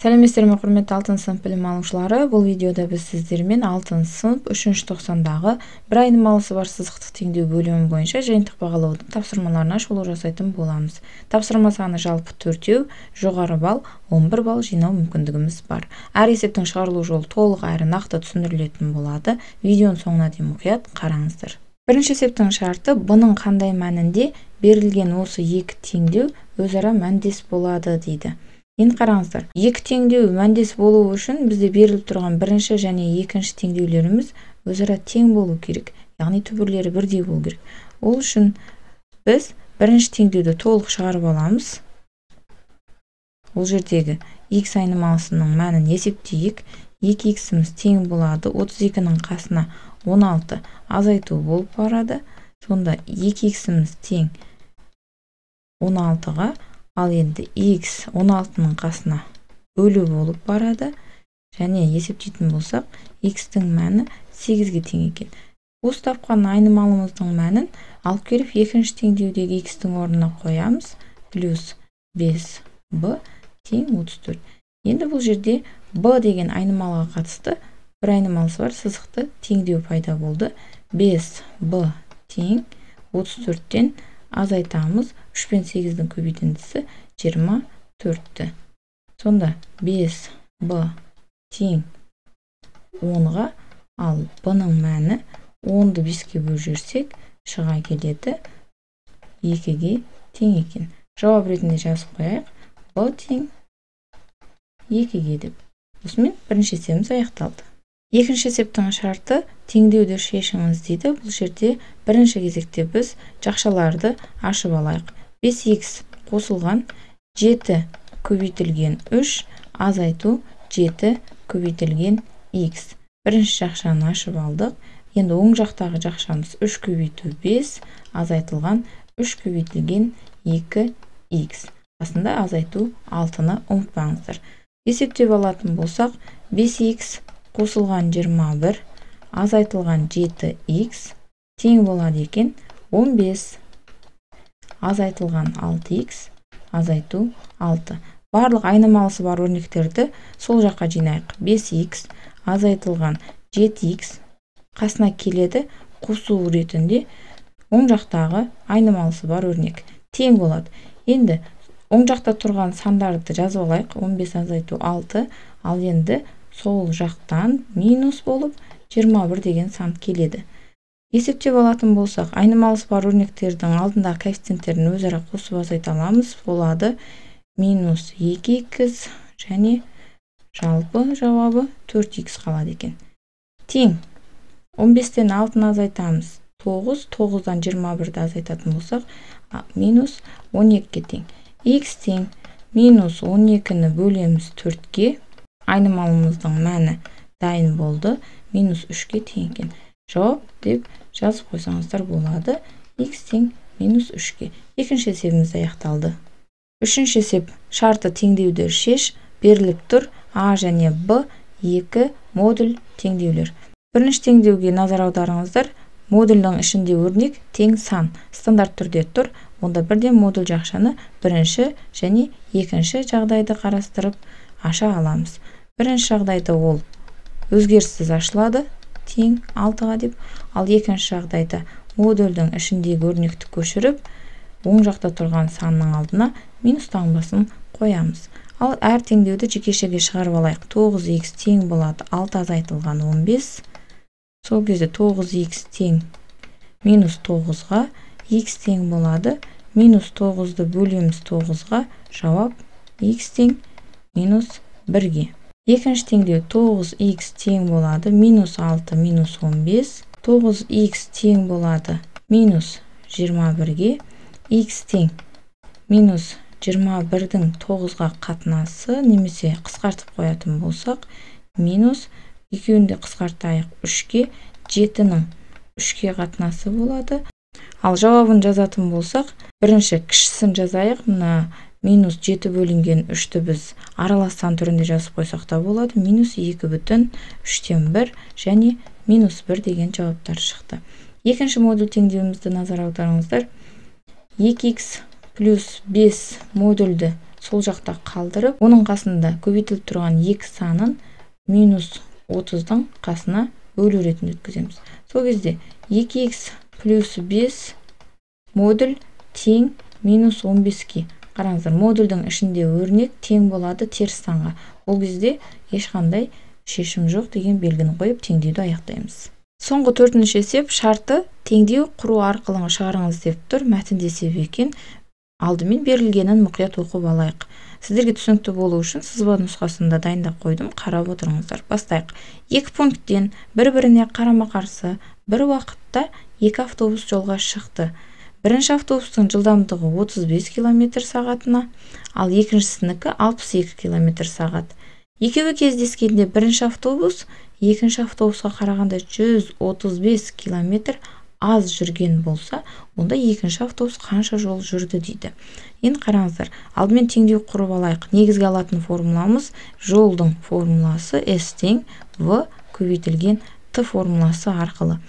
Сәлеметсіздер ме, құрметті алтын сынып білім алушылары! Бұл видеода біз сіздермен алтын сынып 3-тоқсандағы бір айнымалысы бар сызықтық теңдеу бөлімі бойынша жиынтық бағалаудың тапсырмаларына шолу жасайтын боламыз. Тапсырма саны жалпы 4, жоғары балл 11 балл жинау мүмкіндігіміз бар. Әр есептің шығарылу жолы толық әрі нақты түсіндірілетін болады. Видеоның соңына дейін мұқият қараңыздар. Бірінші есептің шарты: бұның қандай мәнінде берілген осы екі теңдеу өзара мәндес болады дейді. Енді қараңыздар, екі теңдеу мәндес болуы үшін бізде беріліп тұрған бірінші және екінші теңдеулеріміз өзара тең болу керек, яғни түбірлері бірдей болу керек. Ол үшін біз бірінші теңдеуді толық шығарып аламыз. Ол жердегі x айнымалысының мәнін есептейік. 2x-іміз тең болады 32-нің қасына 16 азайту болып барады. Сонда 2x-іміз тең 16-ға, ал енді x 16-ның қасына бөлу болып барады. Және есептейтін болсақ, x-тің мәні 8-ге тең екен. Осы тапқан айнымалымыздың мәнін алып келіп екінші теңдеудегі x-тің орнына қоямыз. Плюс 5b тең 34. Енді бұл жерде b деген айнымалыға қатысты бір айнымалысы бар сызықты теңдеу пайда болды. 5b тең 34-тен азайтамыз. 3 пен 8-дің көбейтіндісі 24-ті. Сонда 5b тең 10-ға, ал b-ның мәні 10-ды 5-ке бөліп жіберсек, шыға келеді 2-ге тең екен. Жауап ретінде жазып қояйық. B тең 2-ге деп. Осымен бірінші есебіміз аяқталды. Екінші есептің шарты: теңдеуді шешіңіз дейді. Бұл жерде бірінші кезекте біз жақшаларды ашып алайық. 5x қосылған 7 көбейтілген 3 азайту 7 көбейтілген x. Бірінші жақшаны ашып алдық. Енді оң жақтағы жақшамыз 3 көбейту 5 азайтылған 3 көбейтілген 2x. Қасында азайту 6-ны ұмытпаңыздар. Есептеп алатын болсақ, 5x қосылған 21 азайтылған 7x тең болады екен 15 азайтылған 6x азайту 6. Барлық айнымалысы бар өрнектерді сол жаққа жинайық. 5x азайтылған 7x қасына келеді қосу ретінде оң жақтағы айнымалысы бар өрнек тең болады. Енді оң жақта тұрған сандарды жазып алайық. 15 азайту 6, ал енді сол жақтан минус болып 21 деген сан келеді. Есептеп алатын болсақ, айнымалысы бар өрнектердің алдындағы коэффициенттерін өзара қосып азайта аламыз. Болады минус 2x және жалпы жауабы 4x қалады екен. Тең 15-тен 6-ны азайтамыз 9, 9-дан 21-ді азайтатын болсақ, минус 12-ге тең. X тең минус 12-ні бөлеміз 4-ге, айнымалымыздың мәні дайын болды, минус 3-ге тең екен. Жауап деп жазып қойсаңыздар болады. X тең минус 3-ге. Екінші есебіміз аяқталды. Үшінші есеп: шарты теңдеулер шеш. Беріліп тұр А және Б екі модуль теңдеулер. Бірінші теңдеуге назар аударыңыздар. Модульдің ішінде өрнек тең сан стандарт түрде тұр. Онда бірден модуль жақшаны бірінші және екінші жағдайды қарастырып аша аламыз. Бірінші жағдайда ол өзгеріссіз ашылады, тең 6-ға деп, ал екінші жағдайда модульдің ішіндегі өрнекті көшіріп, оң жақта тұрған санның алдына минус таңбасын қоямыз. Ал әр теңдеуді жекешеге шығарып алайық. 9x тең болады 6 азайтылған 15. Сол кезде 9x тең минус 9-ға, x тең болады минус 9-ды бөлеміз 9-ға, жауап x тең минус 1-ге. Екінші теңдеу 9x тең болады минус 6 минус 15, 9x тең болады минус 21-ге, x тең минус 21-дің 9-ға қатынасы, немесе қысқартып қоятын болсақ, минус екеуін де қысқартайық 3-ге, 7-нің 3-ге қатынасы болады. Ал жауабын жазатын болсақ, бірінші кішісін жазайық. Мына минус 7 бөлінген 3-ті біз аралас сан түрінде жазып қойсақ та болады. Минус 2,3-1 және минус 1 деген жауаптар шықты. Екінші модуль теңдеуімізді назар аударыңыздар. 2x плюс 5 модульді сол жақта қалдырып, оның қасында көбейтіліп тұрған 2 санын минус 30-дың қасына бөлу ретінде өткіземіз. Сол кезде 2х плюс 5 модуль тең минус 15-ке. Қараңыздар, модульдің ішінде өрнек тең болады теріс санға. Ол кезде ешқандай шешім жоқ деген белгіні қойып теңдеуді аяқтаймыз. Соңғы төртінші есеп шарты теңдеу құру арқылы шығарыңыз деп тұр. Мәтінде есеп екен. Алдымен берілгенін мұқият оқып алайық. Сіздерге түсінікті болу үшін сызба нұсқасында дайындап қойдым, қарап отырыңыздар. Бастайық. Екі пункттен бір-біріне қарама-қарсы бір уақытта екі автобус жолға шықты. Бірінші автобустың жылдамдығы 35 км сағатына, ал екіншісінікі 62 км сағат. Екеуі кездескенде бірінші автобус екінші автобусқа қарағанда 135 км аз жүрген болса, онда екінші автобус қанша жол жүрді дейді. Енді қараңыздар, алдымен теңдеу құрып алайық. Негізге алатын формуламыз жолдың формуласы S тең V көбейтілген T формуласы арқылы.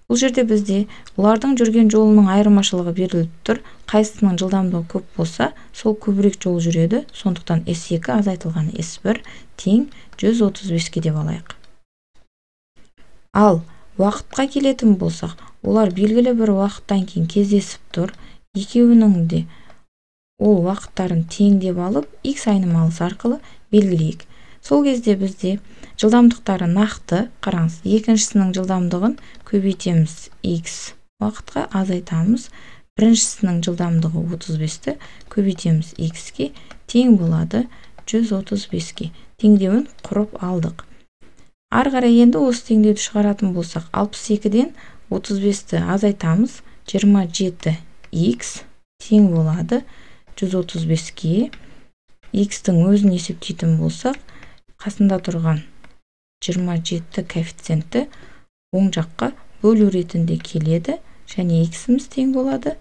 Бұл жерде бізде олардың жүрген жолының айырмашылығы беріліп тұр. Қайсысының жылдамдығы көп болса, сол көбірек жол жүреді. Сондықтан S2 азайтылған S1 тең 135-ке деп алайық. Ал уақытқа келетін болсақ, олар белгілі бір уақыттан кейін кездесіп тұр. Екеуінің де ол уақыттарын тең деп алып, x айнымалысы арқылы белгілейік. Сол кезде бізде жылдамдықтары нақты, қараңыз, екіншісінің жылдамдығын көбейтеміз x уақытқа, азайтамыз. Біріншісінің жылдамдығы 35-ті көбейтеміз x-ке, тең болады 135-ке. Теңдеуін құрып алдық. Ары қарай енді осы теңдеуді шығаратын болсақ, 62-ден 35-ті азайтамыз, 27x тең болады 135-ке. X-тің өзін есептейтін болсақ, қасында тұрған 27 коэффициенті оң жаққа бөлу ретінде келеді, және x-іміз тең болады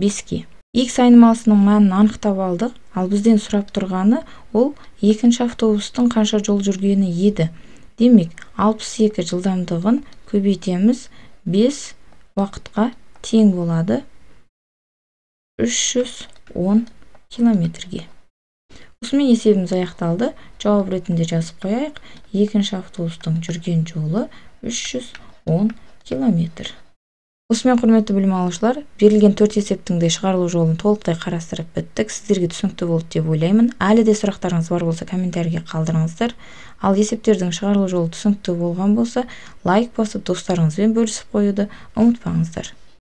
5-ке. X айнымалысының мәнін анықтап алдық, ал бізден сұрап тұрғаны ол екінші автобустың қанша жол жүргені еді. Демек, 62 жылдамдығын көбейтеміз 5 уақытқа тең болады 310 километрге. Осымен есебіміз аяқталды. Жауап ретінде жазып қояйық. Екінші автобустың жүрген жолы 310 километр. Осымен, құрметті білім алушылар, берілген 4 есептің де шығарылу жолын толықтай қарастырып біттік. Сіздерге түсінікті болды деп ойлаймын. Әлі де сұрақтарыңыз бар болса, комментарийге қалдырыңыздар. Ал есептердің шығарылу жолы түсінікті болған болса, лайк басып, достарыңызбен бөлісіп қоюды ұмытпаңыздар.